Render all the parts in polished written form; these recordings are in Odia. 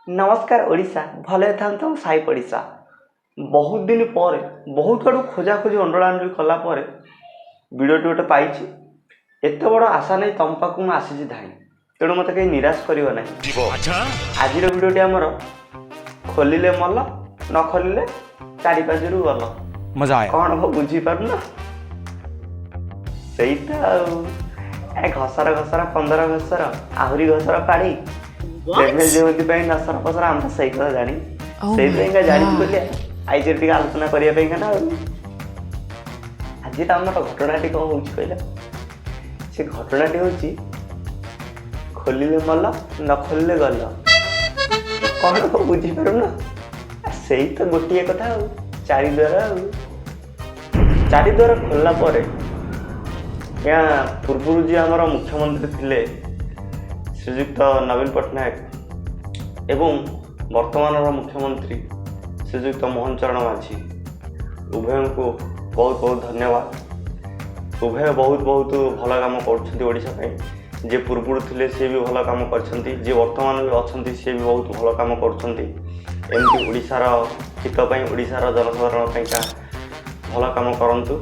ନମସ୍କାର ଓଡ଼ିଶା, ଭଲରେ ଥାନ୍ତୁ ଆମ ସାହି ପଡ଼ିଶା। ବହୁତ ଦିନ ପରେ, ବହୁତ ଆଡ଼ୁ ଖୋଜାଖୋଜି ଅଣ୍ଡଳାଅଣ୍ଡଳି କଲା ପରେ ଭିଡ଼ିଓଟି ଗୋଟେ ପାଇଛି। ଏତେ ବଡ଼ ଆଶା ନେଇ ତମ ପାଖକୁ ମୁଁ ଆସିଛି ଧାଇଁ, ତେଣୁ ମୋତେ କେହି ନିରାଶ କରିବ ନାହିଁ। ଆଜିର ଭିଡ଼ିଓଟି ଆମର ଖୋଲିଲେ ମଲ, ନ ଖୋଲିଲେ ଚାରି ପାଞ୍ଚରୁ ଗଲ। मजा आया। କ'ଣ ହବ ବୁଝିପାରୁନ? ସେଇଟା ଆଉ ଏ ଘସର ଘସର 15 ଘସର, ଆହୁରି ଘସର ପାଣି ପ୍ରେମେ ଯେଉଁଥିପାଇଁ ନସର ଫସର, ଆମେ ତ ସେଇ କଥା ଜାଣି ସେଇଥିପାଇଁକା ଜାଣିଛୁ ବୋଲି ଆଇଛି ଟିକେ ଆଲୋଚନା କରିବା ପାଇଁକା ନା। ଆଉ ଆଜିର ଆମର ଘଟଣାଟି କ'ଣ ହେଉଛି କହିଲ? ସେ ଘଟଣାଟି ହେଉଛି ଖୋଲିଲେ ମଲ, ନ ଖୋଲିଲେ ଗଲ। କ'ଣ ହବ ବୁଝିପାରୁନ? ସେଇ ତ ଗୋଟିଏ କଥା ଆଉ ଚାରିଦ୍ୱାର। ଆଉ ଚାରିଦ୍ୱାର ଖୋଲିଲା ପରେ ଏହା ପୂର୍ବରୁ ଯିଏ ଆମର ମୁଖ୍ୟମନ୍ତ୍ରୀ ଥିଲେ ଶ୍ରୀଯୁକ୍ତ ନବୀନ ପଟ୍ଟନାୟକ ଏବଂ ବର୍ତ୍ତମାନର ମୁଖ୍ୟମନ୍ତ୍ରୀ ଶ୍ରୀଯୁକ୍ତ ମୋହନ ଚରଣ ମାଝୀ, ଉଭୟଙ୍କୁ ବହୁତ ବହୁତ ଧନ୍ୟବାଦ। ଉଭୟ ବହୁତ ବହୁତ ଭଲ କାମ କରୁଛନ୍ତି ଓଡ଼ିଶା ପାଇଁ। ଯିଏ ପୂର୍ବରୁ ଥିଲେ ସିଏ ବି ଭଲ କାମ କରିଛନ୍ତି, ଯିଏ ବର୍ତ୍ତମାନ ବି ଅଛନ୍ତି ସିଏ ବି ବହୁତ ଭଲ କାମ କରୁଛନ୍ତି। ଏମିତି ଓଡ଼ିଶାର ହିତ ପାଇଁ, ଓଡ଼ିଶାର ଜନସାଧାରଣ ପାଇଁକା ଭଲ କାମ କରନ୍ତୁ,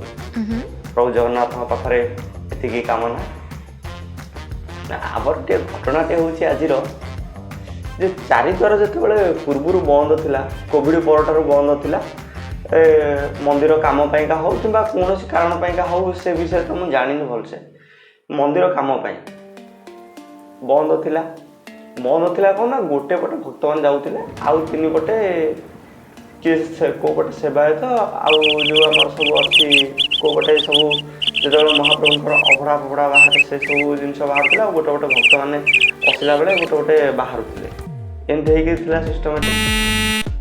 ପ୍ରଭୁ ଜଗନ୍ନାଥଙ୍କ ପାଖରେ ଏତିକି କାମନା। ନା, ଆମର ଟିକେ ଘଟଣାଟି ହେଉଛି ଆଜିର ଯେ ଚାରିଦ୍ୱାର ଯେତେବେଳେ ପୂର୍ବରୁ ବନ୍ଦ ଥିଲା, କୋଭିଡ଼ ପରଠାରୁ ବନ୍ଦ ଥିଲା, ମନ୍ଦିର କାମ ପାଇଁକା ହଉ କିମ୍ବା କୌଣସି କାରଣ ପାଇଁକା ହଉ, ସେ ବିଷୟରେ ତ ମୁଁ ଜାଣିନି ଭଲସେ, ମନ୍ଦିର କାମ ପାଇଁ ବନ୍ଦ ଥିଲା। ବନ୍ଦ ଥିଲା କ'ଣ ନା ଗୋଟେ ପଟେ ଭକ୍ତମାନେ ଯାଉଥିଲେ, ଆଉ ତିନି ପଟେ କିଏ ସେ କେଉଁ ପଟେ ସେବାୟତ, ଆଉ ଯେଉଁ ଆମର ସବୁ ଅଛି କେଉଁ ପଟେ ସବୁ ଯେତେବେଳେ ମହାପ୍ରଭୁଙ୍କର ଅଭଡ଼ା ଫଭଡ଼ା ବାହାରେ, ସେ ସବୁ ଜିନିଷ ବାହାରୁଥିଲା। ଆଉ ଗୋଟେ ଗୋଟେ ଭକ୍ତମାନେ ପଶିଲା ବେଳେ ଗୋଟେ ଗୋଟେ ବାହାରୁଥିଲେ। ଏମିତି ହେଇକି ଥିଲା ସିଷ୍ଟମେଟିକ୍।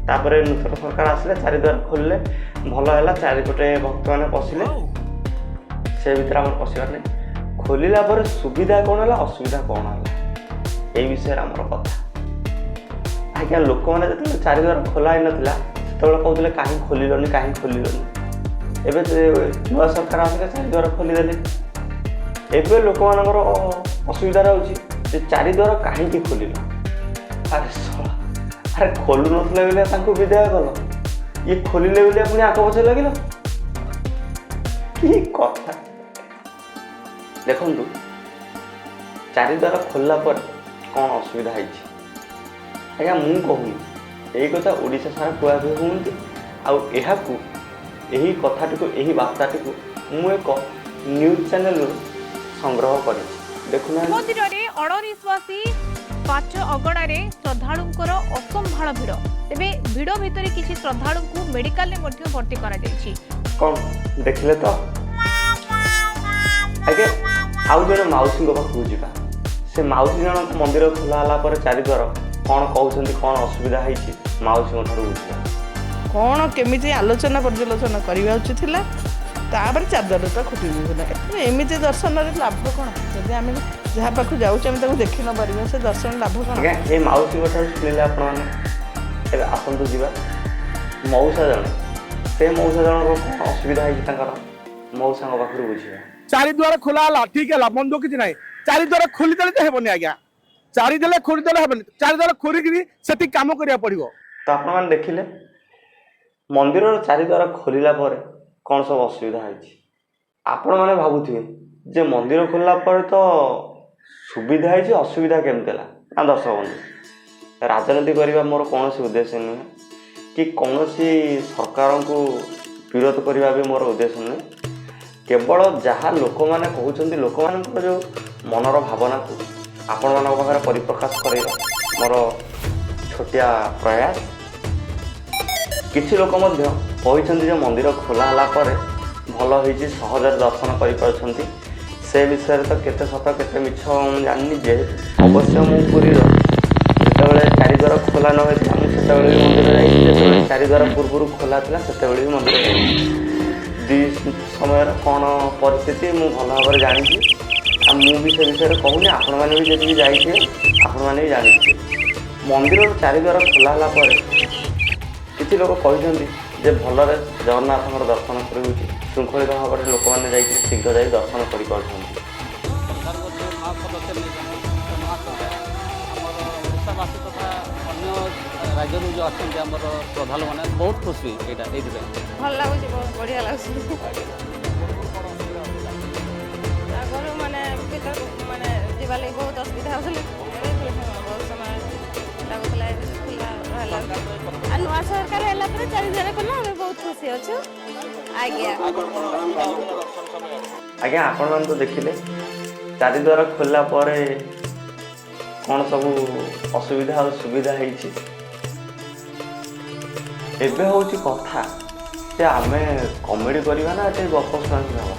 ତାପରେ ନୂତନ ସରକାର ଆସିଲେ, ଚାରିଦ୍ୱାର ଖୋଲିଲେ, ଭଲ ହେଲା, ଚାରିପଟେ ଭକ୍ତମାନେ ପଶିଲେ। ସେ ଭିତରେ ଆମର ପଶିବାର ନାହିଁ। ଖୋଲିଲା ପରେ ସୁବିଧା କ'ଣ ହେଲା, ଅସୁବିଧା କ'ଣ ହେଲା, ଏଇ ବିଷୟରେ ଆମର କଥା। ଆଜ୍ଞା, ଲୋକମାନେ ଯେତେବେଳେ ଚାରିଦ୍ୱାର ଖୋଲା ହେଇନଥିଲା, ସେତେବେଳେ କହୁଥିଲେ କାହିଁ ଖୋଲିଲନି, କାହିଁ ଖୋଲିଲନି? ଏବେ ସେ ନୂଆ ସରକାର ଆସିଲେ, ଚାରିଦ୍ୱାର ଖୋଲିଦେଲେ। ଏବେ ଲୋକମାନଙ୍କର ଅସୁବିଧା ରହୁଛି ଯେ ଚାରିଦ୍ୱାର କାହିଁକି ଖୋଲିଲ? ଆରେ ଶଳା, ଆରେ ଖୋଲୁ ନଥିଲା ବୋଲି ତାଙ୍କୁ ବିଦାୟ କଲ, ଇଏ ଖୋଲିଲେ ବୋଲି ପୁଣି ଆଗ ପଛ ଲାଗିଲ, କି କଥା? ଦେଖନ୍ତୁ, ଚାରିଦ୍ୱାର ଖୋଲିଲା ପରେ କ'ଣ ଅସୁବିଧା ହେଇଛି। ଆଜ୍ଞା, ମୁଁ କହୁନି, ଏଇ କଥା ଓଡ଼ିଶା ସାରା କୁହାକୁହି ହୁଅନ୍ତି। ଆଉ ଏହାକୁ, ଏହି କଥାଟିକୁ, ଏହି ବାର୍ତ୍ତାଟିକୁ ମୁଁ ଏକ ନ୍ୟୁଜ୍ ଚ୍ୟାନେଲରୁ ସଂଗ୍ରହ କରିଛି, ଦେଖୁନାହାନ୍ତି। ମନ୍ଦିରରେ ଅଣନିଶ୍ୱାସୀ ପାଚ ଅଗଣାରେ ଶ୍ରଦ୍ଧାଳୁଙ୍କର ଅସମ୍ଭାଳ ଭିଡ଼। ତେବେ ଭିଡ଼ ଭିତରେ କିଛି ଶ୍ରଦ୍ଧାଳୁଙ୍କୁ ମେଡିକାଲରେ ମଧ୍ୟ ଭର୍ତ୍ତି କରାଯାଇଛି। କ'ଣ ଦେଖିଲେ ତ ଆଜ୍ଞା? ଆଉ ଜଣେ ମାଉସୀଙ୍କ ପାଖକୁ ଯିବା। ସେ ମାଉସୀ ଜଣଙ୍କ ମନ୍ଦିର ଖୋଲା ହେଲା ପରେ ଚାରିଦ୍ୱାର କ'ଣ କହୁଛନ୍ତି, କ'ଣ ଅସୁବିଧା ହେଇଛି, ମାଉସୀଙ୍କ ଠାରୁ ବୁଝିବା। କ'ଣ କେମିତି ଆଲୋଚନା ପର୍ଯ୍ୟାଲୋଚନା କରିବା ଉଚିତ ଥିଲା, ତାପରେ ଚାରିଦ୍ୱାରଟା ଖୋଲି ଦେଇଥିଲା। ଏମିତି ଦର୍ଶନରେ ଲାଭ କ'ଣ? ଯଦି ଆମେ ଯାହା ପାଖକୁ ଯାଉଛେ, ଆମେ ତାକୁ ଦେଖି ନ ପାରିବା, ସେ ଦର୍ଶନ ଲାଭ କ'ଣ? ଆଜ୍ଞା, ଏ ମାଉସୀଙ୍କ ଠାରୁ ଶୁଣିଲେ ଆପଣମାନେ। ଏବେ ଆସନ୍ତୁ ଯିବା ମଉସା ଜଣେ, ସେ ମଉସା ଜଣଙ୍କର କ'ଣ ଅସୁବିଧା ହେଇଛି ତାଙ୍କର, ମଉସାଙ୍କ ପାଖରୁ ବୁଝିବା। ଚାରିଦ୍ୱାର ଖୋଲା ହେଲା, ଠିକ ହେଲା, ମନ୍ଦ କିଛି ନାହିଁ। ଚାରିଦ୍ୱାର ଖୋଲିଦେଲେ ତ ହେବନି ଆଜ୍ଞା। ଚାରିଦେଲେ ଖୋଲିଦେଲେ ହେବନି, ଚାରିଦ୍ୱାର ଖୋଲିକିରି ସେଠି କାମ କରିବାକୁ ପଡିବ। ତ ଆପଣମାନେ ଦେଖିଲେ ମନ୍ଦିରର ଚାରିଦ୍ୱାର ଖୋଲିଲା ପରେ କ'ଣ ସବୁ ଅସୁବିଧା ହେଇଛି। ଆପଣମାନେ ଭାବୁଥିବେ ଯେ ମନ୍ଦିର ଖୋଲିଲା ପରେ ତ ସୁବିଧା ହେଇଛି, ଅସୁବିଧା କେମିତି ହେଲା? ନା ଦର୍ଶକ ବନ୍ଧୁ, ରାଜନୀତି କରିବା ମୋର କୌଣସି ଉଦ୍ଦେଶ୍ୟ ନୁହେଁ କି କୌଣସି ସରକାରଙ୍କୁ ବିରୋଧ କରିବା ବି ମୋର ଉଦ୍ଦେଶ୍ୟ ନୁହେଁ। କେବଳ ଯାହା ଲୋକମାନେ କହୁଛନ୍ତି, ଲୋକମାନଙ୍କର ଯେଉଁ ମନର ଭାବନାକୁ ଆପଣମାନଙ୍କ ପାଖରେ ପରିପ୍ରକାଶ କରିବା ମୋର ଛୋଟିଆ ପ୍ରୟାସ। କିଛି ଲୋକ ମଧ୍ୟ କହିଛନ୍ତି ଯେ ମନ୍ଦିର ଖୋଲା ହେଲା ପରେ ଭଲ ହେଇଛି, ସହଜରେ ଦର୍ଶନ କରିପାରୁଛନ୍ତି। ସେ ବିଷୟରେ ତ କେତେ ସତ କେତେ ମିଛ ମୁଁ ଜାଣିନି। ଯେହେତୁ ଅବଶ୍ୟ ମୁଁ ପୁରୀର ଯେତେବେଳେ ଚାରିଦ୍ୱାର ଖୋଲା ନ ହେଇଥିଲା, ମୁଁ ସେତେବେଳେ ବି ମନ୍ଦିର ଯାଇଛି। ଯେତେବେଳେ ଚାରିଦ୍ୱାର ପୂର୍ବରୁ ଖୋଲା ଥିଲା, ସେତେବେଳେ ବି ମନ୍ଦିର ଯାଇଛି। ଦୁଇ ସମୟର କ'ଣ ପରିସ୍ଥିତି ମୁଁ ଭଲ ଭାବରେ ଜାଣିଛି। ଆଉ ମୁଁ ବି ସେ ବିଷୟରେ କହୁନି, ଆପଣମାନେ ବି ଯେତିକି ଯାଇଥିବେ, ଆପଣମାନେ ବି ଜାଣିଥିବେ। ମନ୍ଦିରର ଚାରିଦ୍ୱାର ଖୋଲା ହେଲା ପରେ କିଛି ଲୋକ କହିଛନ୍ତି ଯେ ଭଲରେ ଜଗନ୍ନାଥଙ୍କର ଦର୍ଶନ କରିହେଉଛି, ଶୃଙ୍ଖଳିତ ଭାବରେ ଲୋକମାନେ ଯାଇକି ଶୀଘ୍ର ଯାଇ ଦର୍ଶନ କରିପାରୁଛନ୍ତି। ସରକାର ଯେଉଁ ନୂଆ ପଦକ୍ଷେପ ନେଇଛନ୍ତି, ସେ ନୂଆ ଆମର ଓଡ଼ିଶାବାସୀ ତଥା ଅନ୍ୟ ରାଜ୍ୟରୁ ଯେଉଁ ଆସନ୍ତି ଆମର ଶ୍ରଦ୍ଧାଳୁମାନେ, ବହୁତ ଖୁସି ଏଇଟା ଏଇଥିପାଇଁ। ଭଲ ଲାଗୁଛି, ବହୁତ ବଢ଼ିଆ ଲାଗୁଛି। ଆଗରୁ ମାନେ ଭିତରକୁ ମାନେ ଯିବା ଲାଗି ବହୁତ ଅସୁବିଧା ହେଉଥିଲା। ଏବେ ବହୁତ ସମୟ ଲାଗୁଥିଲା, ଏବେ ଖୋଲା ହେଲା। ଆଉ ନୂଆ ସରକାର ହେଲା ପରେ ଚାରିଦ୍ୱାର ଖୋଲା, ଆମେ ବହୁତ ଖୁସି ଅଛୁ ଆଜ୍ଞା। ଆଜ୍ଞା, ଆପଣମାନେ ତ ଦେଖିଲେ ଚାରିଦ୍ୱାର ଖୋଲିଲା ପରେ କ'ଣ ସବୁ ଅସୁବିଧା ଆଉ ସୁବିଧା ହେଇଛି। ଏବେ ହେଉଛି କଥା ଯେ ଆମେ କମେଡ଼ି କରିବା ନା ଟିକେ ଗପ ଶୁଣାଶୁଣି ହେବା?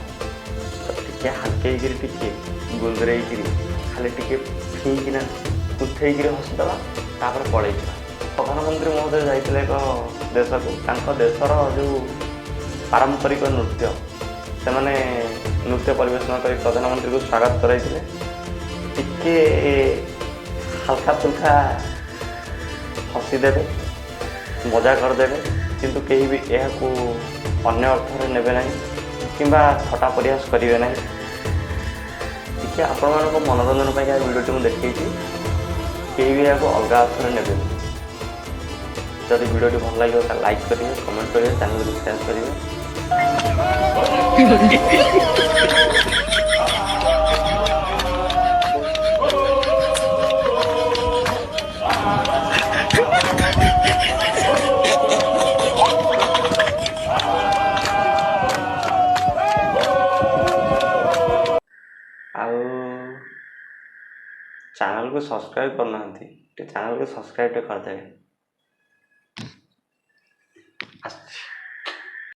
ତ ଟିକେ ହାଲକେଇକିରି, ଟିକେ ଗୁନ୍ଦରେଇକିରି, ଖାଲି ଟିକେ ଫିଇକିନା କୁଥେଇକିରି ହସିଦେବା, ତାପରେ ପଳେଇଯିବା। ପ୍ରଧାନମନ୍ତ୍ରୀ ମହୋଦୟ ଯାଇଥିଲେ ଏକ ଦେଶକୁ। ତାଙ୍କ ଦେଶର ଯେଉଁ ପାରମ୍ପରିକ ନୃତ୍ୟ, ସେମାନେ ନୃତ୍ୟ ପରିବେଷଣ କରି ପ୍ରଧାନମନ୍ତ୍ରୀଙ୍କୁ ସ୍ୱାଗତ କରାଇଥିଲେ। ଟିକେ ହାଲକା ଫୁଲକା ହସିଦେବେ, ମଜା କରିଦେବେ, କିନ୍ତୁ କେହି ବି ଏହାକୁ ଅନ୍ୟ ଅର୍ଥରେ ନେବେ ନାହିଁ କିମ୍ବା ଥଟ୍ଟା ପରିହାସ କରିବେ ନାହିଁ। ଟିକେ ଆପଣମାନଙ୍କ ମନୋରଞ୍ଜନ ପାଇଁ ଏ ଭିଡ଼ିଓଟି ମୁଁ ଦେଖେଇଛି। କେହି ବି ଏହାକୁ ଅଲଗା ଅର୍ଥରେ ନେବେନି। ଯଦି ଭିଡ଼ିଓଟି ଭଲ ଲାଗିବ, ତାହେଲେ ଲାଇକ୍ କରିବେ, କମେଣ୍ଟ କରିବେ, ଚ୍ୟାନେଲକୁ ସବସ୍କ୍ରାଇବ୍ କରିବେ। ଆଉ ଚ୍ୟାନେଲକୁ ସବସ୍କ୍ରାଇବ୍ କରୁନାହାନ୍ତି, ଟିକେ ଚ୍ୟାନେଲକୁ ସବସ୍କ୍ରାଇବ୍ ଟିକେ କରିଦେବେ। ଆସୁଛି।